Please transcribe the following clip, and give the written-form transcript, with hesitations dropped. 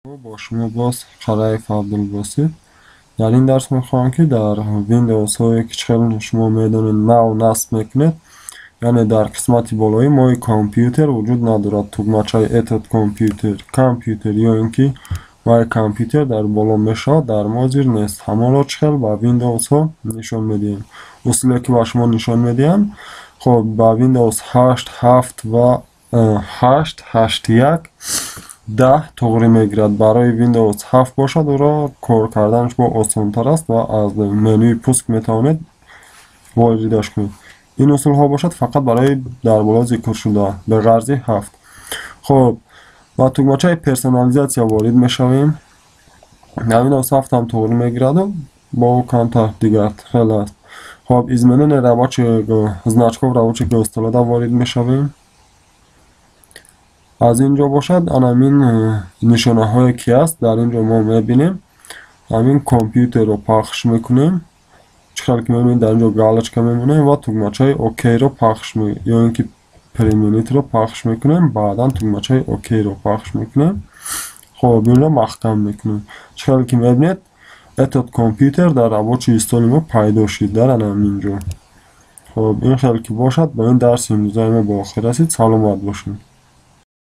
Бо шумо боз Қараев Абдулбосит. Дар ин дарс мехоҳам, ки дар Windows-ҳое, ки чӣ хел шумо медонед, нав насб мекунед, яъне дар қисмати болоӣ «Мой компютер» вуҷуд надорад. Тугмачаи «Этот компьютер» ё ин ки «Мой компьютер» дар боло мешавад, дар мо зир нест. Ҳамонро чӣ хел ба Windows-ҳо нишон медиҳем? Усуле, ки ба шумо нишон медиҳам, хоб, ба Windows 8, 7 ва 8, 8.1, 10 туғрӣ мегирад. Барои Windows 7 бошад, ӯро кор карданаш бо осонтар аст ва аз менюи «Пуск» метавонед воридаш кунед. Ин усулҳо бошад, фақат барои дар боло зикршуда, ба ғарзи 7. Хоб, ба тугмачаи «Персонализация» ворид мешавем. Дар Windows 7 ҳам туғрӣ мегираду бо камтар дигар хел аст. Хоб, «Изменение рабочих значков рабочего стола» да ворид мешавем. Аз ин ҷо бошад, анамин нишонаҳое, ки аст, дар ин ҷо мо мебинем, ҳамин компютерро пахш мекунем. Чӣ хел ки мебинед, дар ин ҷо галочка мемонем ва тугмачаи «Окей»-ро пахш ё ин ки «Применить»-ро пахш мекунем, баъдан тугмачаи «Окей»-ро пахш мекунем. Хоб, инро маҳкам мекунем. Чӣ хел ки мебинед, «Этот компьютер» дар рабочий столи мо пайдо шуд дар анамин ҷо. Хоб, ин хел ки бошад, ба ин дарси имрӯзаи мо ба охир расид. Саломат бошед.